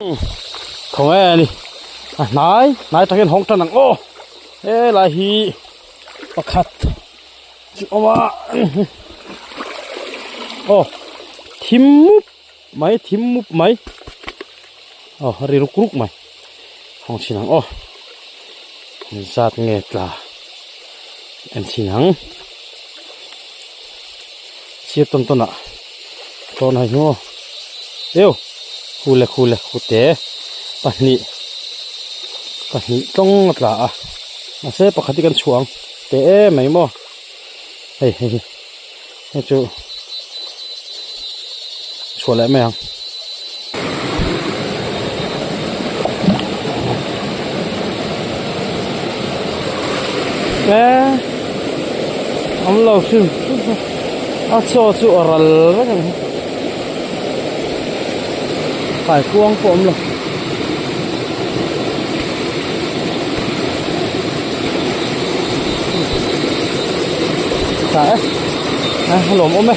Khawnge a ni a hnai hnai takin hawng tan ang aw helai hi pakhat chu awm a aw thim mup mai thim mup mai aw a ri ruk ruk mai hawng chhin ang aw zat nge tla en chhin ang sir tawn tawn ah tawn a hnu eu khu le khu le khu te pahnih pahnih tawng a tla a mahse pakhat hi kan chhuah ang te em mai maw hei hei hi hei chu chhuah leh mai ang. Awm lo hrim hrim a chaw chu a ral vek ang kaikuang pawh awm lo tha e a lawmawm e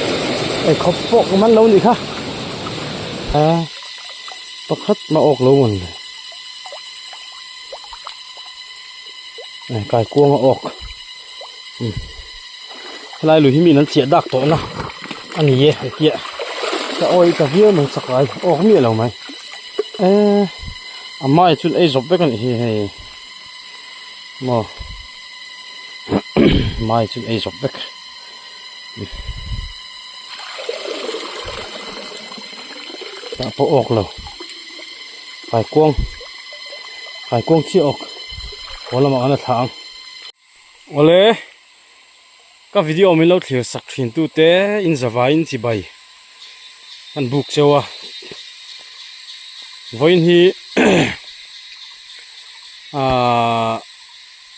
eikhawp pawh ka man lo nih kha a pakhat mah awk lo mawn le kaikuang a awk helai lui hi mi an chiah dak tawh na a ni e an tia ka awi ta viau mai chakai awk miah lo mai eee a mai chu ei zawp vek a nih hi hei maw mai chu ei zawp vek. Tah pawh awk lo kaikuang kaikuang chiah awk haw lamah kan la thlah ang awle ka video min lo thlir sak thin tu te in zavaiin chibai an buk cheu a vawiin hi ahh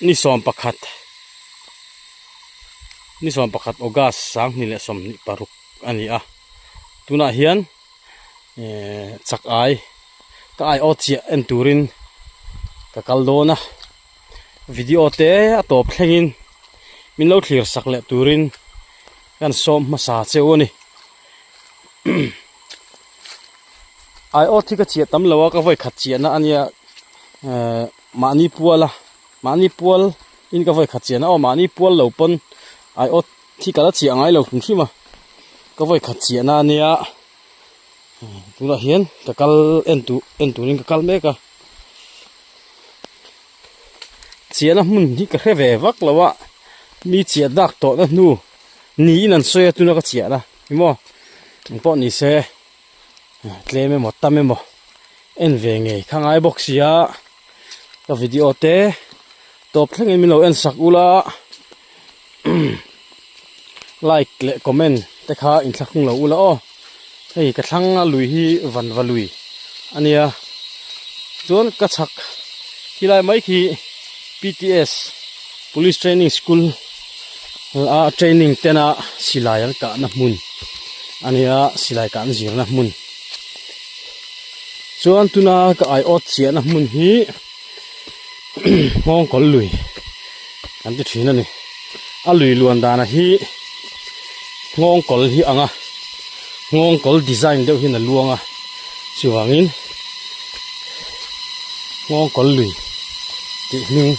ni 11. Ni 11 August 2026 a ni a tunah hian ehh chak ai ka ai aw chiah en turin ka kal dawn a video te a tawp thlengin min lo thlir sak leh turin kan sawm hmasa cheu a ni ai aw thi ka chiah tam lo a ka vawi khat chiahna a nia ehh mahni puala mahni pual. In ka vawi khat chiahna aw mahni pual lo pawn ai awt hi ka la chiah ngai lo hrim hrim a ka vawi khat chiahna ania tunah hian ka kal en tur en turin ka kal mek a chiahna hmun hi ka hre ve vak lo a mi chiah dak tawhna hnu niin an sawi a tuna ka chiahna ni maw engpawh ni se tlem emaw tam emaw en ve ngei kha ngai bawk sia ka video te tawp thlengin min lo en sak ula like leh comment te kha in thlakhung lo ula aw hei ka thlang a lui hi vanva lui ania chuan ka chhak khilai mai khi P_T_S police training school a training tena silai an kahna hmun ania silai kah an zirna hmun chuan tuna ka aiawt chiahna hmun hi nghawng kawl lui kan ti thin a ni a lui luan dana hi nghawng kawl hi ang a nghawng kawl design deuh hian a luang a chuvangin nghawng kawl lui tih hming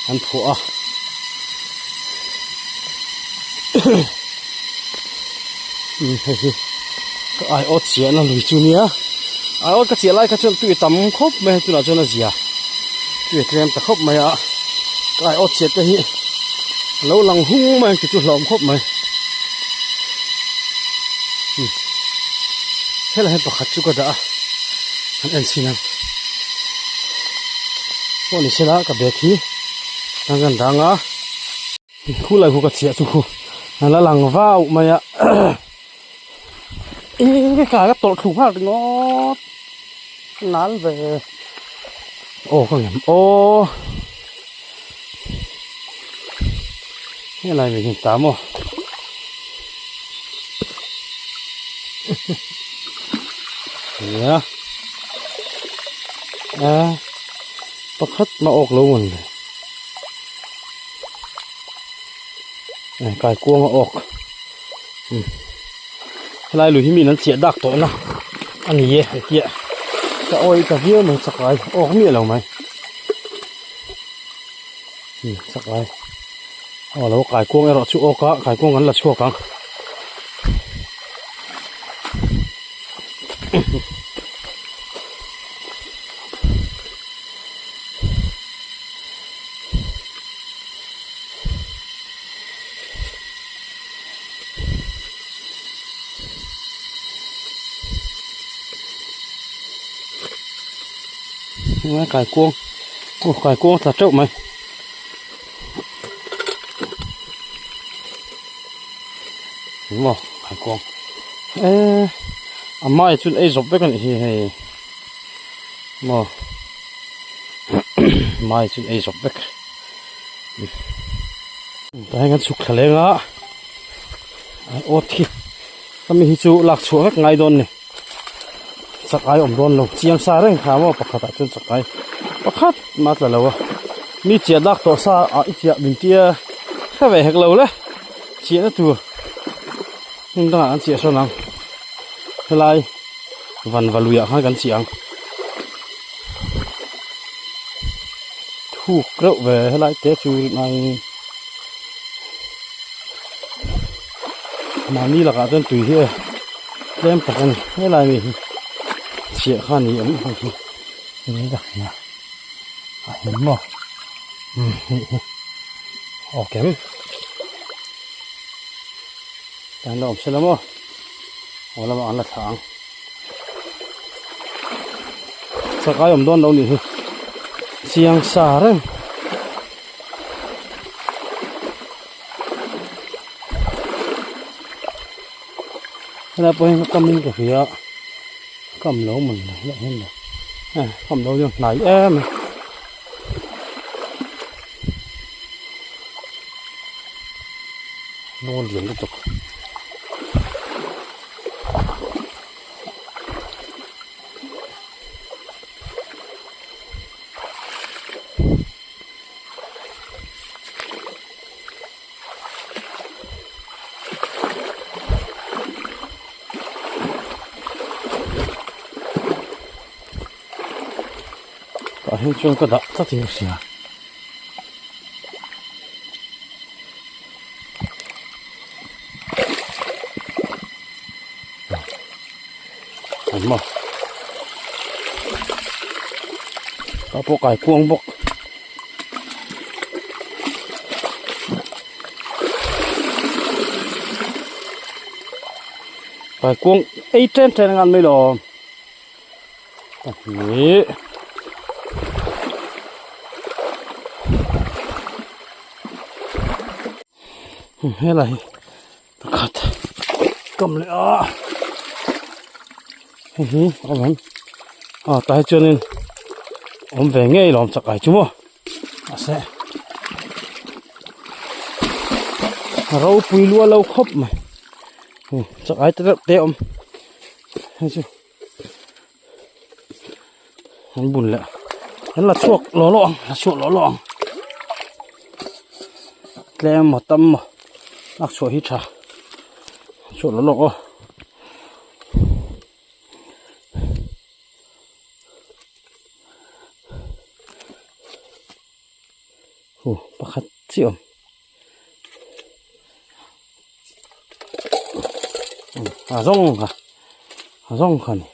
an phuah a hei hi ka aiawt chiahna lui chu nia aiawt ka chiah lai kha chuan tui tam khawp mai a tunah chuan a zia tui a tlem ta khawp mai a ka aiawt chiah te hi a lo lang hung mai ang chu hlauhawm khawp mai helai hian pakhat chu ka dah a an en chhin ang pawh ni sela ka bag hi an rawn dang a khu lai khu ka chhiah chu khu a la lang vau mai a ih ka ka tawlh thlu nghal ringawt nal ve aw ka ngem aw helai mi hian ta maw nia a pakhat mah awk lo mawn le kaikuang a awk helai lui hi mi an chiah dak tawh na a ni e an tia. Ka awih ta viau mai chakai awk miah lo mai umm chakai aw lo kaikuang erawh chu awk a kaikuang kan la chhuak ang. Kaikuang aw kaikuang tla teuh mai maw kaikuang eee a hmaiah chuan ei zawp vek a nih hi hei maw hmaiah chuan ei zawp vek. Tah hian kan chhuk thla leng a awt hi hemi hi chu lak chhuah vek ngai dawn a ni chakai awm dawn lo chiang sa reng kha maw pakhat ah chuan chakai pakhat mah a tla lo a mi chiah lak tawh sa ah i chiah min tia hre ve hek lo le chiah na tur hmun dangah an chiah sawn ang helai vanva lui ah khan kan chiah ang. Thuk reuh ve helai te chu nai mahni lakah chuan tui hi tlem tak a ni helai mi hi chhiah kha ni awm hei hi eng tak hi a a him maw umm hei hi aw kem tan la awm sela maw aw lamah an la thlah ang. Chakai awm dawn lo nih hi chiang sa reng. Helai pawh hian ka kam in ka hria a kam lo mawn le helai hian le eh kam lo hian hnai em a. Nawl lian lutuk. Tah hian chuan ka dah tlat in ka hria. An maw tah pawh kai kuang bawk kai kuang ei chen chen a ngan mai lo pahnih. Helai hi pakhat kam leh a hei hi a awm em aw tah hi chuanin awm ve ngei lawm chak ai chu maw mahse a ropui lua lo khawp mai chak ai te reuh te a awm hei chu. An bun leh an la chhuak lawh lawh ang la chhuak lawh lawh ang tlem maw tam maw lak chhuah hi tha chhuak lawh lawk aw. Huh pakhat chiah awm. A zawng kha a zawng kha ni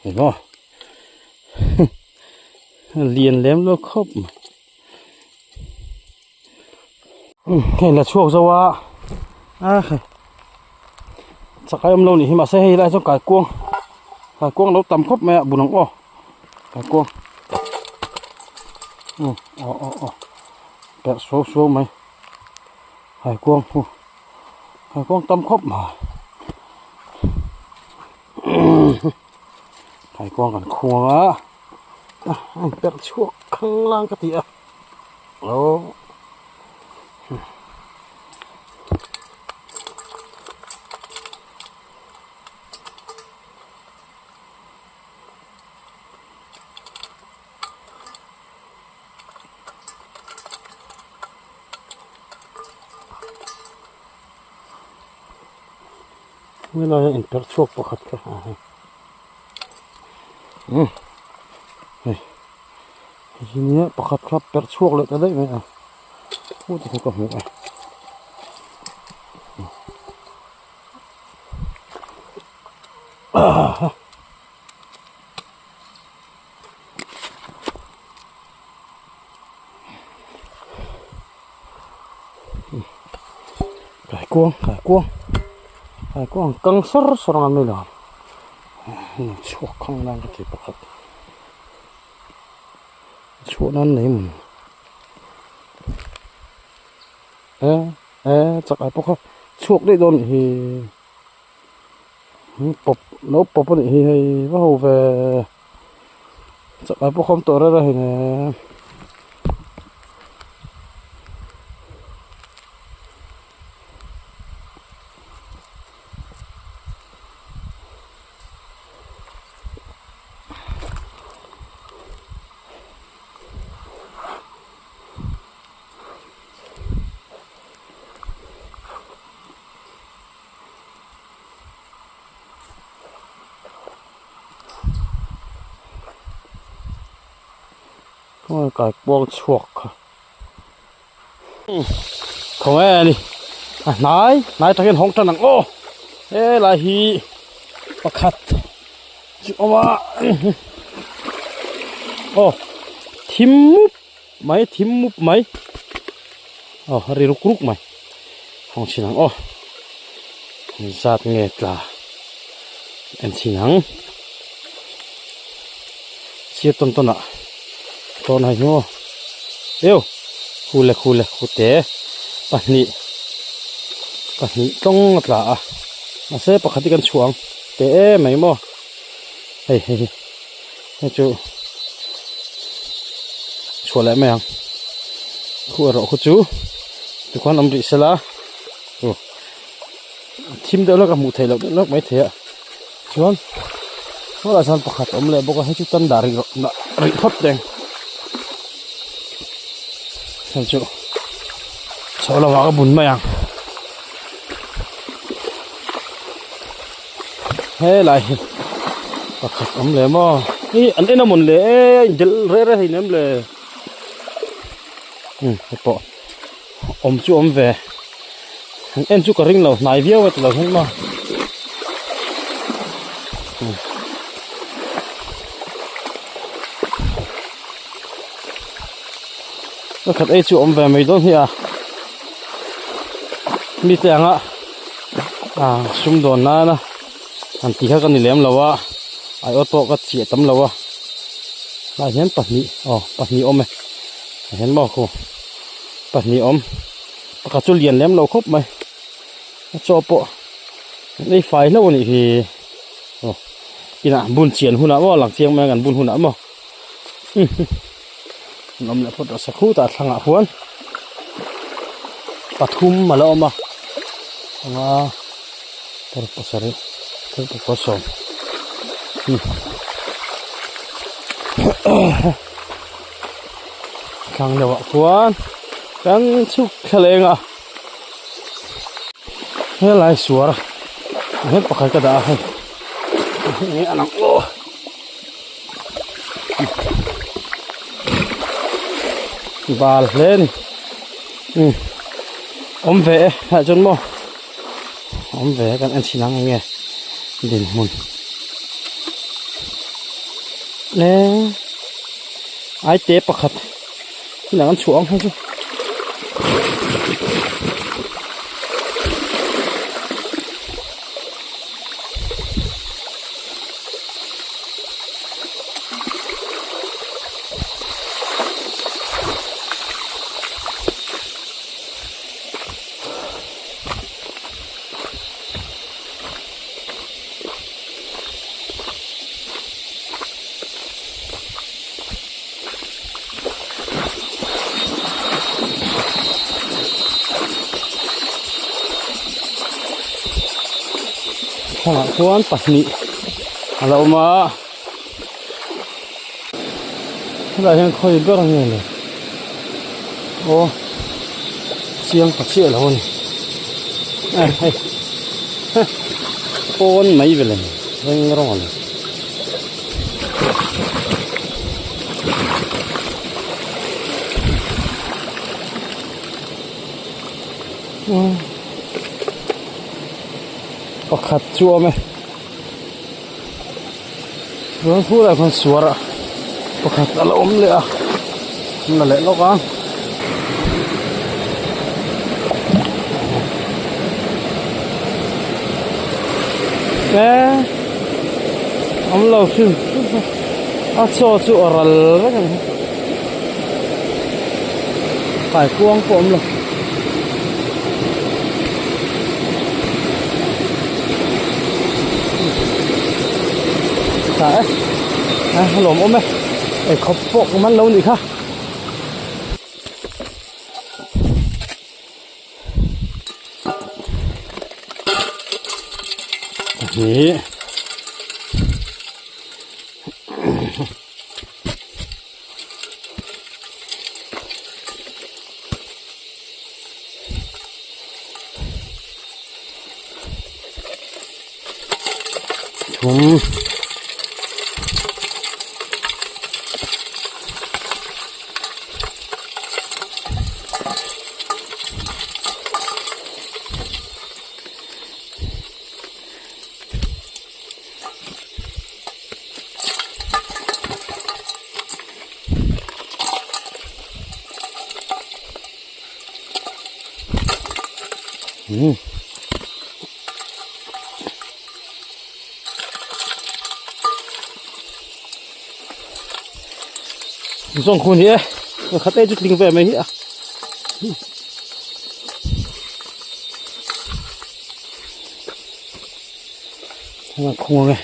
emaw lian lem lo khawp mai hei la chhuak zo a a hei chakai awm lo nih hi mahse hei lai chuan kaikuang kaikuang lo tam khawp mai a bun ang aw kaikuang aw aw aw perh suau suau mai. Haikuang hu haikuang tam khawp mai haikuang kan khuang a a in perh chhuak khanglang ka ti a aw. Helai a inperh chhuak pakhat kha a hei. Umm hei hei hi nia pakhat kha perh chhuak leh ta daih mai a u te kha ka hmu a. Kaikuang kaikuang kaikuang kang sawr sawr ang mai lo chhuak khang nan ka ti pakhat chhuah nan nei maw e e chak ai pawh kha chhuak daih dawn hi. Pawp no pawp a nih hi hei va ho ve chawlh lai pawh khawm tawh reuh a hei nen. Khawnge kai kuang chhuak kha khawnge a ni a hnai hnai takin hawng tan ang aw helai hi pakhat chu awm a aw thim mup mai thim mup mai aw a ri ruk ruk mai hawng chhin ang aw zat nge tla en chhin ang sir tawn tawn ah tawn hai hnu eu khule khule khute pahnih pahnih tawng a tla a mahse pakhat hi kan chhuah ang teh em mai maw hei hei hi. Hei chu chhuah leh mai ang khu erawh khu chu tikhuan awm rih sela aw thim deuh lawk a hmuh theih loh deuh lawk maithei a chuan saw lai sawn pakhat a awm leh bawk a hei chu tan dah rih rawh rih phawt teng hei chu chho lamah ka bun mai ang helai hi pakhat awm leh maw hi an en a mawn le e a indelh reh reh hleinem le umm hei pawh awm chu awm ve an en chu ka ring lo hnai viau a tilo hian maw umm pakhat ei chu awm ve mai dawn hi a mite anga. Ah sumdawn nana han tih kha ka ni lem lo a aiawt pawh ka chiah tam lo a tlaiah hian pahnih aw pahnih awm e tah hian maw khu pahnih awm pakhat chu lian lem lo khawp mai a chaw pawh an ei fai hlauh a nih hi aw inah bun chian hunah maw lang chiang mai ang an bun hunah maw an awm leh phawt rawh se khutah thlangah khuan pathum a la awm a anga paruk pasarih paruk pakua sawm thlang deuh ah khuan kan chhuk thla leng a helai suar hian pakhat ka dah a hei enge a lang aw. Bal hle a ni umm awm ve e ah chuan maw awm ve e kan en chhin ang enge dinhmun le aite pakhat inah kan chhuah ang hei chu. Thlalak chuan pahnih a lo awm a helaiah hian khawi ber nge le aw chiang ta chiah lo a ni hei pawn mai ve lem reng rawng a ni. Pakhat chu a awm e chuan khulaiah khuan suar ah pakhat a la awm leh a an la leh lawk a. Awm lo hrim a chaw chu a ral vek a ni kaikuang pawh a awm lo. Tha e a lawmawm e eikhawp pawh ka man lo nih kha. Pahnih thum Umm. Zawng khu ni e khat e chu tling ve mai hi a khung ang e.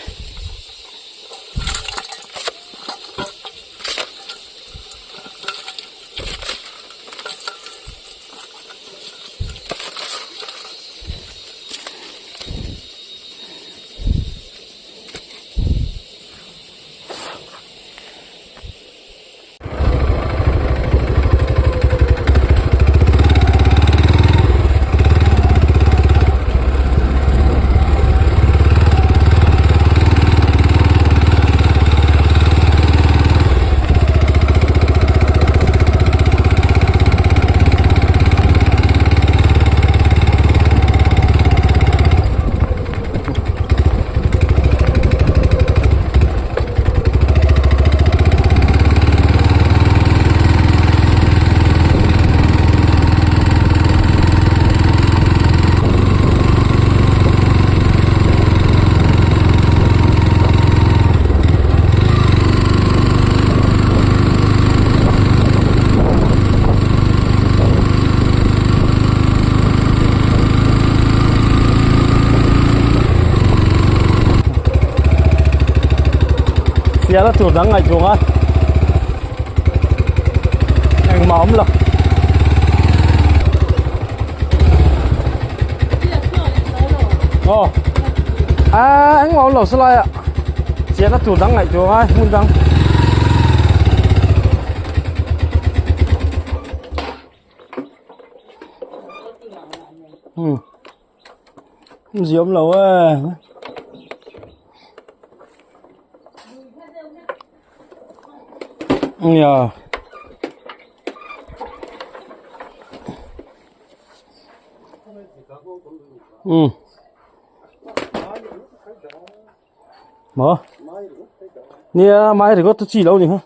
Fiahna tur dang ngaihtuah a engmah a awm lo. Aw ah engmah a awm lo salai ah fiahna tur dang ngaihtuah a hmun dang. Ziam lo e. Nia. Um. Maw? Nia mai ringawt chu chi lo ni ha.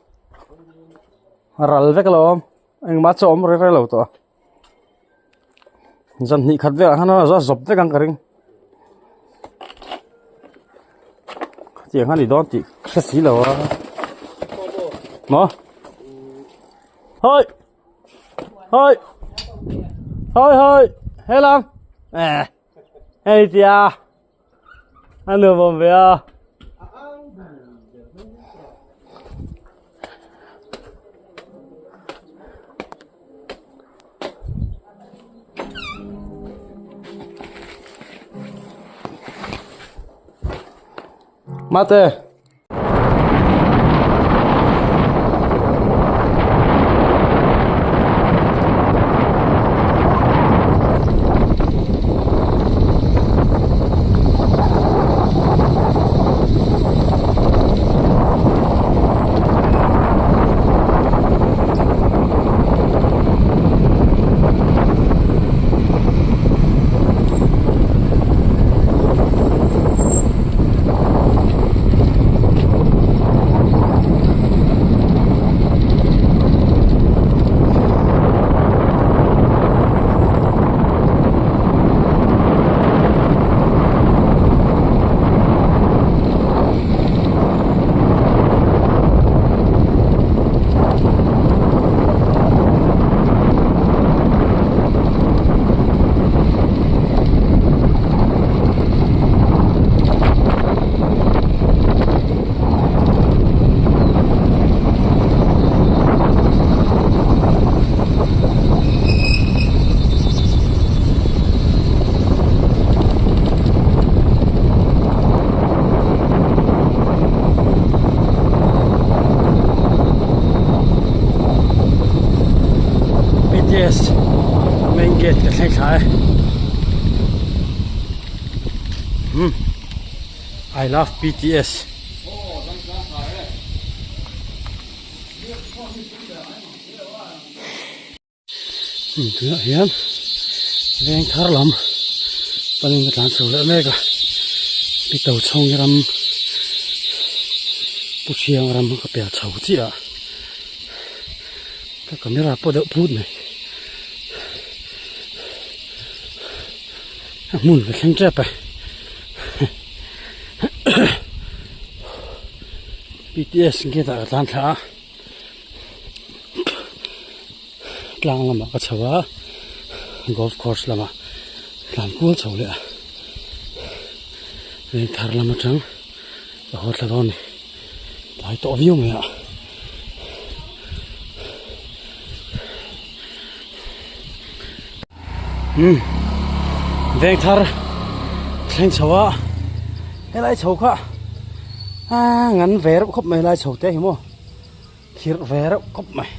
Ral vek alawm. Engmah chu a awm reng reng lo tawh a. Zan hnih khat velah khan a zawp vek ang ka ring. Khatiang a ni dawn tih ka hre si lo a. Maw? Hawi! Hawi! Hawi hawi! Helang! Eh! Hei tia! A nuam awm ve a. Mate. PTS main gate ka thleng thla e umm I love PTS. Tunah hian veng thar lam panin ka tlan chho leh mek a pito chhawng ram pu thiang ram ka pel chho chiah a ka camera pawh deuh phut mai a hmun ka thleng tep e P T S gate ah ka tlan thla a. Tlang lamah ka chho a golf course lamah tlan kual chho leh a veng thar lam atang ka haw thla dawn a ni tlai tawh viau mai a umm veng thar thleng chho a helai chho kha aa ngan ve reuh khawp mai helai chho te hi maw. Khirh ve reuh khawp mai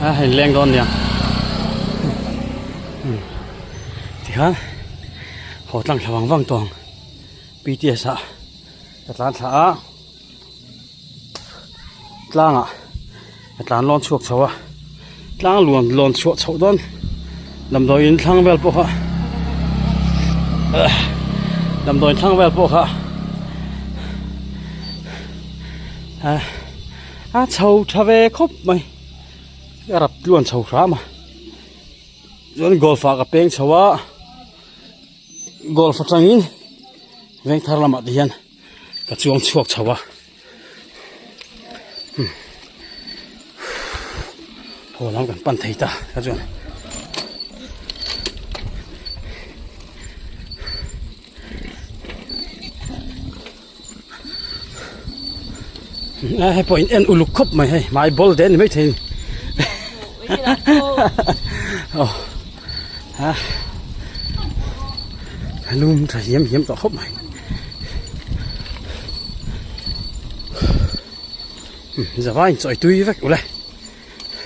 a hei leng dawn nia tikhan haw tlang thla vang vang tawng P T S ah ka tlan thla a tlangah ka tlan lawn chhuak chho a tlang luan lawn chhuah chhoh dawn damdawiin thlang vel pawh kha damdawiin thlang vel pawh kha a chho tha ve khawp mai a rap tluan chho hram a chuan golf ah ka peng chho a golf atangin veng thar lamah te hian ka chuang chhuak chho a haw lam kan pan thei ta ka chuan a hei pawh in en uluk khawp mai hei hmai bawl te a ni maithei aw a lum tha hiam hiam tawh khawp mai. Zavai in chawi tui vek ule.